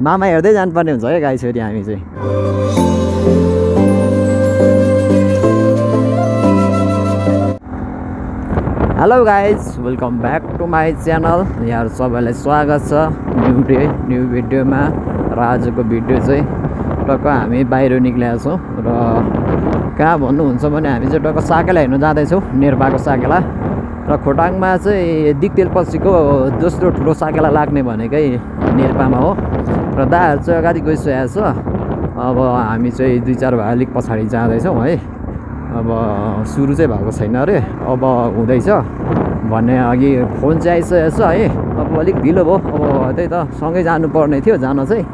मामा हेर्दै जानुपर्ने हुन्छ है गाइस फेरि हामी चाहिँ। Hello guys, welcome back to my channel. यहाँ सबैलाई स्वागत छ न्यू भिडियोमा। र आजको भिडियो चाहिँ टक्क हामी बाहिर निक्लेका छौँ र कहाँ भन्नुहुन्छ भने हामी चाहिँ टक्क साकेला हेर्नु जाँदैछौँ, नेर्पाको साकेला। र खोटाङमा चाहिँ दिक्तेलपछिको दोस्रो ठुलो साकेला लाग्ने भनेकै नेर्पामा हो। र दाहरू चाहिँ अगाडि गइसकेको छ। अब हामी चाहिँ 2-4 भाइ अलिक पछाडि जाँदैछौँ है। अब सुरु चाहिँ भएको छैन अरे, अब हुँदैछ भन्ने अघि फोन चाहिँ आइसकेको छ है। अब अलिक ढिलो भयो, अब त्यही त सँगै जानुपर्ने थियो जान चाहिँ।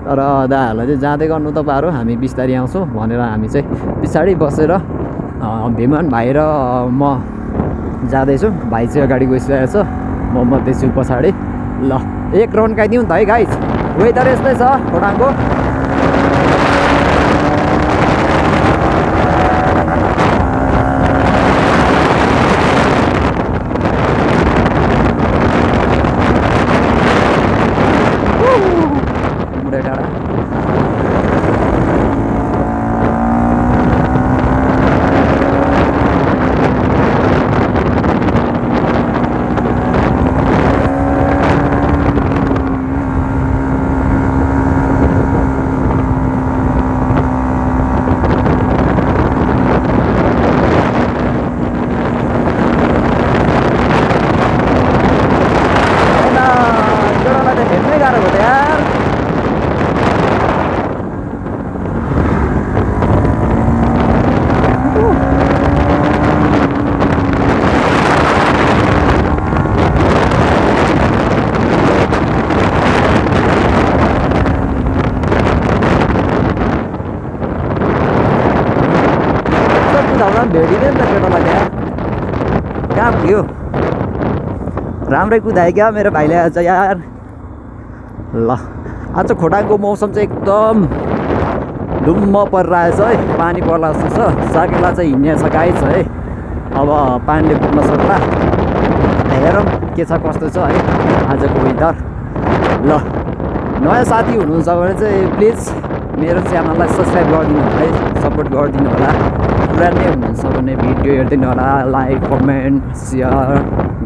तर दाहरूलाई चाहिँ जाँदै गर्नु तपाईँहरू, हामी बिस्तारै आउँछौँ भनेर हामी चाहिँ पछाडि बसेर भिमन भाइ र म जाँदैछु। भाइ चाहिँ अगाडि गइसकेको छ, म छु पछाडि। ल एक राउन्ड काटिदिउँ त है गाइज। वेदर यस्तै छ खोटाङको। भेटिँदैन नि त केटालाई क्या, कहाँ पुग्यो? राम्रै कुदायो क्या मेरो भाइले आज यार। ल आज खोटाङको मौसम चाहिँ एकदम धुम्म परिरहेछ है, पानी पर्ला जस्तो छ। साकेला चाहिँ हिँड्ने छ गाइस है। अब पानीले पुग्न सक्ला, हेरौँ के छ कस्तो छ है आजको वेदर। ल नयाँ साथी हुनुहुन्छ भने चाहिँ प्लिज मेरो च्यानललाई सब्सक्राइब गरिदिनु होला है, सपोर्ट गरिदिनु होला। पुरानै हुनुहुन्छ भने भिडियो हेरिदिनु होला, लाइक कमेन्ट सेयर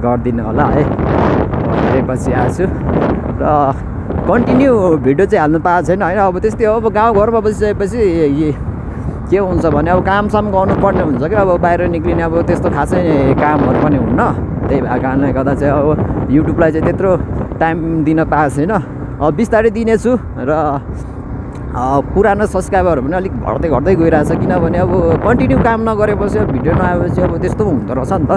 गरिदिनु होला है। धेरै पछि आएको छु र कन्टिन्यू भिडियो चाहिँ हाल्नु पाएको छैन होइन। अब त्यस्तै हो, अब गाउँघरमा बसिसकेपछि के हुन्छ भने अब कामसाम गर्नुपर्ने हुन्छ क्या। अब बाहिर निक्लिने अब त्यस्तो खासै कामहरू पनि हुन्न। त्यही भएको कारणले गर्दा चाहिँ अब युट्युबलाई चाहिँ त्यत्रो टाइम दिन पाएको छैन। अब बिस्तारै दिनेछु र पुरानो सब्सक्राइबरहरू पनि अलिक घट्दै गइरहेछ। किनभने अब कन्टिन्यू काम नगरेपछि भिडियो नआएपछि अब त्यस्तो हुँदो रहेछ नि त।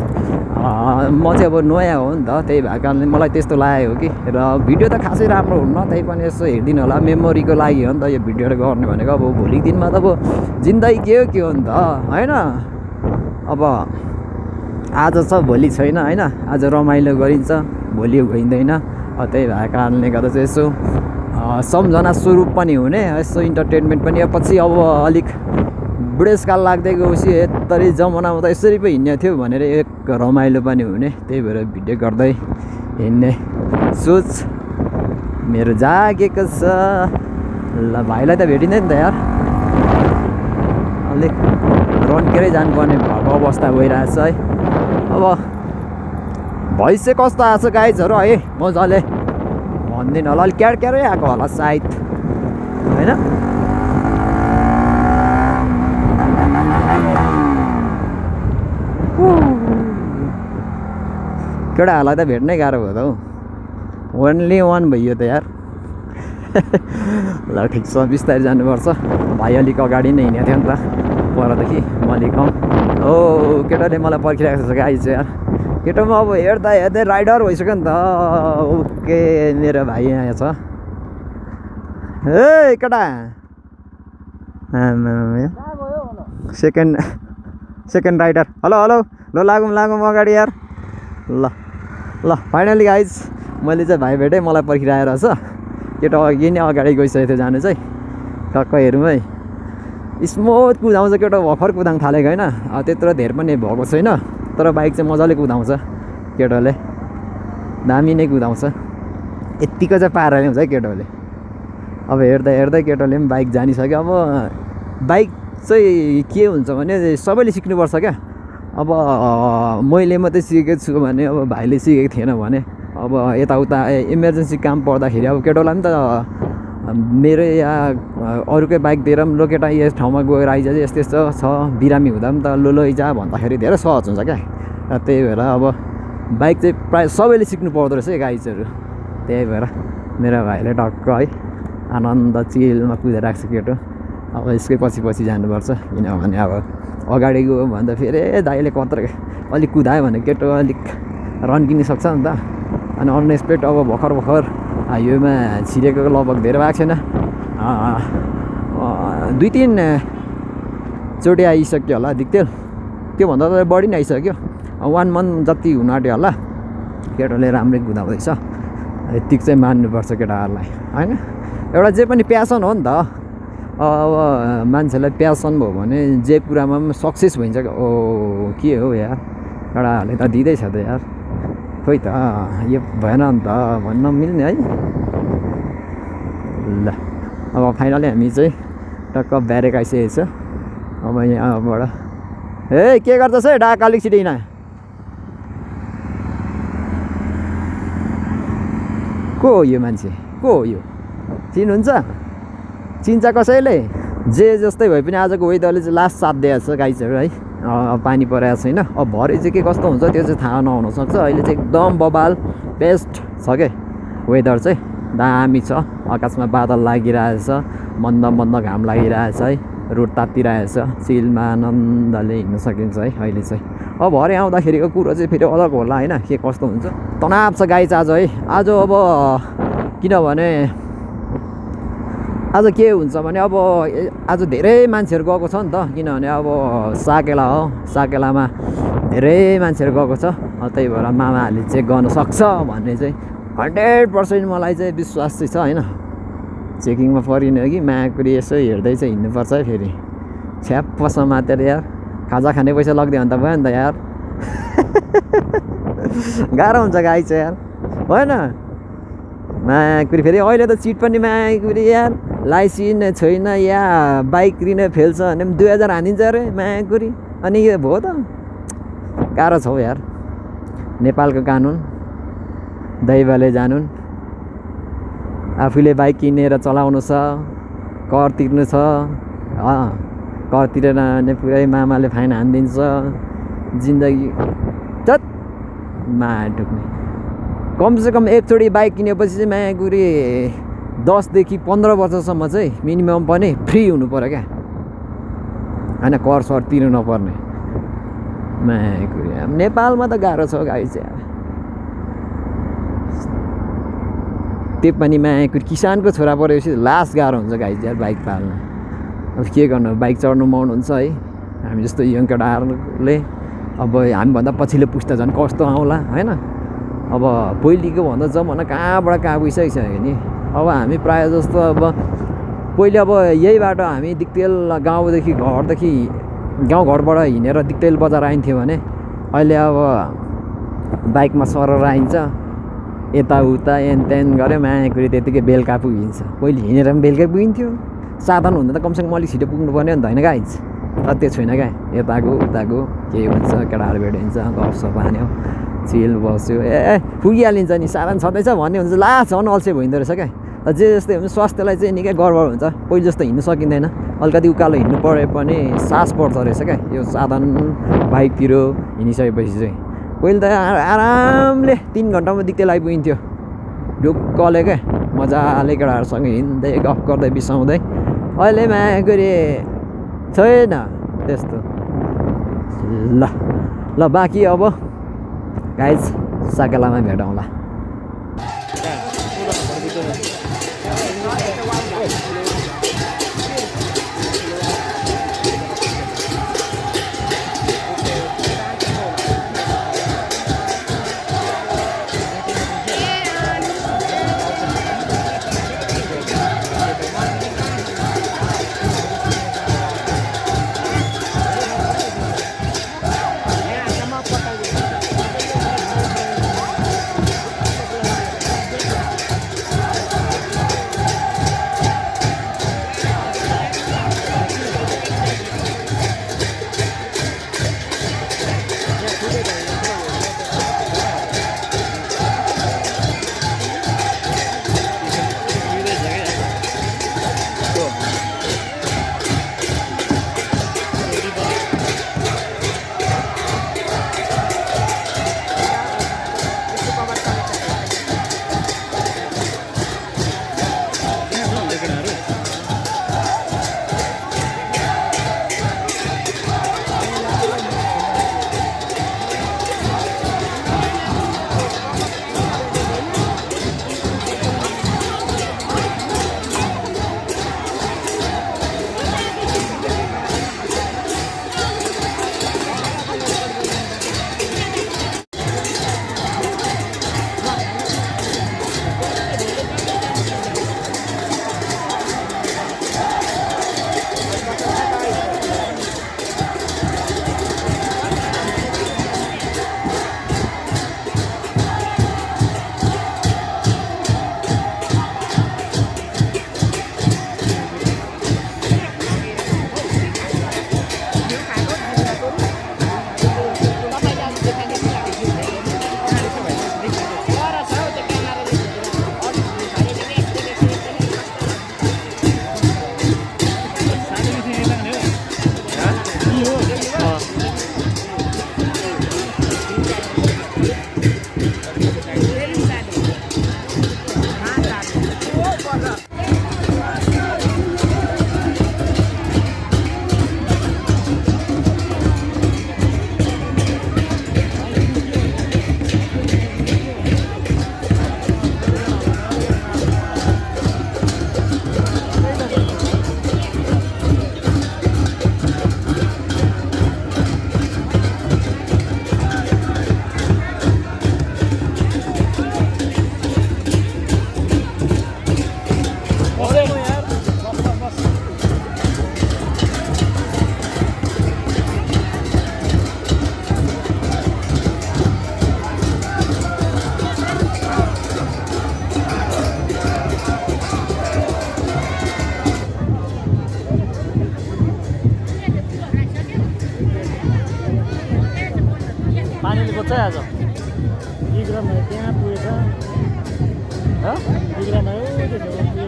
म चाहिँ अब नयाँ हो नि त, त्यही भएको कारणले मलाई त्यस्तो लागेको हो कि। र भिडियो त खासै राम्रो हुन्न, त्यही पनि यसो हेरिदिनु होला। मेमोरीको लागि हो नि त यो भिडियोहरू गर्ने भनेको। अब भोलिको दिनमा त अब जिन्दगी के हो नि त होइन। अब आज छ भोलि छैन होइन। आज रमाइलो गरिन्छ, भोलि गइँदैन। त्यही भएको कारणले गर्दा चाहिँ यसो सम्झना स्वरूप पनि हुने, यसो इन्टरटेनमेन्ट पनि। पछि अब अलिक बुढेसकाल लाग्दै गएपछि यत्तरी जमानामा त यसरी पो हिँड्ने थियो भनेर एक रमाइलो पनि हुने। त्यही भएर भिडियो गर्दै हिँड्ने सोच मेरो जागेको छ। ल भाइलाई त भेटिँदैन नि त यार, अलिक रन्केरै जानुपर्ने भएको अवस्था गइरहेछ है। अब भइस चाहिँ कस्तो आएको छ गाइजहरू है, मजाले भन्दिनँ होला। अलिक क्यारै आएको होला सायद होइन। केटाहरूलाई त भेट्नै गाह्रो भयो त हौ, ओन्ली वान भइयो त यार। ल ठिक छ, बिस्तारै जानुपर्छ। भाइ अलिक अगाडि नै हिँडेको थियो नि त परदेखि, म अलिक कम। ओ केटाले मलाई पर्खिरहेको छ गाई चाहिँ यार। केटामा अब हेर्दै राइडर भइसक्यो नि त। ओके मेरो भाइ यहाँ छ। ए केटा सेकेन्ड राइडर। हेलो ल लागौँ अगाडि यार। ल फाइनली गाइज मैले चाहिँ भाइ भेटेँ, मलाई पर्खिरहेको रहेछ। केटा अघि नै अगाडि गइसकेको थियो जानु चाहिँ। टक्क हेरौँ है, स्मुथ कुदाउँछ केटा, भर्खर कुदाउनु थालेको होइन। त्यत्रो धेर पनि भएको छैन, तर बाइक चाहिँ मजाले कुदाउँछ केटाले, दामी नै कुदाउँछ। यत्तिको चाहिँ पाराले हुन्छ है केटाले। अब हेर्दा हेर्दै केटाले पनि बाइक जानिसक्यो। अब बाइक चाहिँ के हुन्छ भने सबैले सिक्नुपर्छ क्या। अब मैले मात्रै सिकेको छु भने अब भाइले सिकेको थिएन भने अब यताउता इमर्जेन्सी काम पर्दाखेरि अब केटालाई पनि त मेरो या अरूकै बाइक दिएर पनि लो केटा यस ठाउँमा गएर आइज यस्तो यस्तो छ बिरामी हुँदा पनि त लैजा भन्दाखेरि धेरै सहज हुन्छ क्या। त्यही भएर अब बाइक चाहिँ प्रायः सबैले सिक्नु पर्दो रहेछ गाइजहरू। त्यही भएर मेरो भाइले टक्क है आनन्द चिलमा कुदेर राख्छ केटो। अब यसकै पछि पछि जानुपर्छ किनभने अब अगाडि गयो भने त फेरि दाइले कत्रो अलिक कुदायो भने केटो अलिक रन्किन सक्छ नि त। अनि अनएक्सपेक्ट अब भर्खर हाइवेमा छिरेको लगभग धेरै भएको छैन, 2-3 चोटि आइसक्यो होला दिक्तेल। त्योभन्दा त बढी नै आइसक्यो, 1 month जति हुन आँट्यो होला। केटोले राम्रै कुदाउँदैछ, यतिक चाहिँ मान्नुपर्छ केटाहरूलाई होइन। एउटा जे पनि प्यासन हो नि त। अब मान्छेलाई प्यासन भयो भने जे कुरामा पनि सक्सेस भइन्छ। ओ के हो यार, केटाहरूले त दिँदैछ त यार, खोइ त यो भएन नि त भन्न मिल्ने है। ल अब फाइनली हामी चाहिँ टक्क ब्यारेक आइसकेको छ। अब यहाँबाट ए के गर्दैछ है डाका अलिक छिटै न। को हो यो मान्छे, को हो यो, चिन्नुहुन्छ? चिन्छ कसैले? जे जस्तै भए पनि आजको वेदरले चाहिँ लास्ट साथ दिएको छ गाइजहरू है। पानी परेको छैन। अब भरे चाहिँ के कस्तो हुन्छ त्यो चाहिँ थाहा नहुनसक्छ। अहिले चाहिँ एकदम बबाल बेस्ट छ क्या वेदर चाहिँ, दामी छ। आकाशमा बादल लागिरहेछ, मन्द मन्द घाम लागिरहेछ है, रोड तात्तिरहेछ, चिलमा आनन्दले हिँड्न सकिन्छ है अहिले चाहिँ। अब भरे आउँदाखेरिको कुरो चाहिँ फेरि अलग होला होइन, के कस्तो हुन्छ तनाव छ गाइज आज है। आज अब किनभने आज के हुन्छ भने अब आज धेरै मान्छेहरू गएको छ नि त, किनभने अब साकेला हो, साकेलामा धेरै मान्छेहरू गएको छ। त्यही भएर मामाहरूले चाहिँ गर्न सक्छ भन्ने चाहिँ 100% मलाई चाहिँ विश्वास चाहिँ छ होइन। चेकिङमा परिने हो कि मायाकुरी यसो हेर्दै चाहिँ हिँड्नुपर्छ है। फेरि छ्याप्पस मातेर यार खाजा खाने पैसा लगिदियो भने त भयो नि त यार। गाह्रो हुन्छ गाई चाहिँ यार होइन। मायाकुरी फेरि अहिले त चिट पनि मायाकुरी यार, लाइसेन्स छैन या बाइक रिन फेल्छ भने पनि 2000 हानिदिन्छ अरे मायाकुरी। अनि यो भयो त गाह्रो छ हौ यार। नेपालको कानुन दैवले जानुन्, आफूले बाइक किनेर चलाउनु छ, कर तिर्नु छ। कर तिरेन भने पुरै मामाले फाइन हानिदिन्छ। जिन्दगी चट माया ढुक्ने। कमसेकम एकचोटि बाइक किनेपछि चाहिँ मायाकुरी 10 देखि 15 वर्षसम्म चाहिँ मिनिमम पनि फ्री हुनु पर्यो क्या होइन, कर सर तिर्नु नपर्ने। मायाकुरी नेपालमा त गाह्रो छ गाई चाहिँ। त्यो पनि मायाकुरी किसानको छोरा परेपछि लास्ट गाह्रो हुन्छ गाई चाहिँ बाइक पाल्न। अब के गर्नु, बाइक चढ्नु मन हुन्छ है। हामी जस्तो यङ केटाहरूले अब हामीभन्दा पछिल्लो पुस्ता झन् कस्तो आउला होइन। अब पहिलेको भन्दा जमाना कहाँबाट कहाँ गइसकिसक्यो नि। अब हामी प्रायः जस्तो अब पहिले अब यही बाटो हामी दिक्तेल गाउँदेखि घरदेखि गाउँघरबाट हिँडेर दिक्तेल बजार आइन्थ्यो भने अहिले अब बाइकमा सरर आइन्छ, यताउता एनतेन गऱ्यो मायाकुरी त्यतिकै बेलुका पुगिन्छ। पहिले हिँडेर पनि बेलुकै पुगिन्थ्यो। साधन हुँदा त कमसेकम अलिक छिटो पुग्नुपर्ने हो नि त होइन गाइज। तर त्यो छैन क्या, यताको उताको के हुन्छ, केटाहरू भेटिन्छ, गफसफ हान्यो, चिल बस्यो, पुगिहालिन्छ नि। साधन छँदैछ भन्ने हुन्छ, लास्ट झन् अल्छे भइँदो रहेछ क्या। जे जस्तै हुन्छ स्वास्थ्यलाई चाहिँ निकै गडबड हुन्छ। पहिले जस्तो हिँड्नु सकिँदैन, अलिकति उकालो हिँड्नु परे पनि सास पर्छ रहेछ क्या यो साधन बाइकतिर हिँडिसकेपछि चाहिँ। पहिले त आरामले 3 घन्टामा दिक्तेल आइपुगिन्थ्यो ढुक्कले क्या, मजाले केटाहरूसँग हिँड्दै गफ गर्दै बिसाउँदै। अहिले मायाकुरी छैन त्यस्तो। ल ल बाँकी अब गाइज साकेलामा भेटौँला।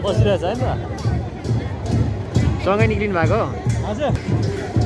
बसिरहेछ है त सँगै निक्लिनु भएको हजुर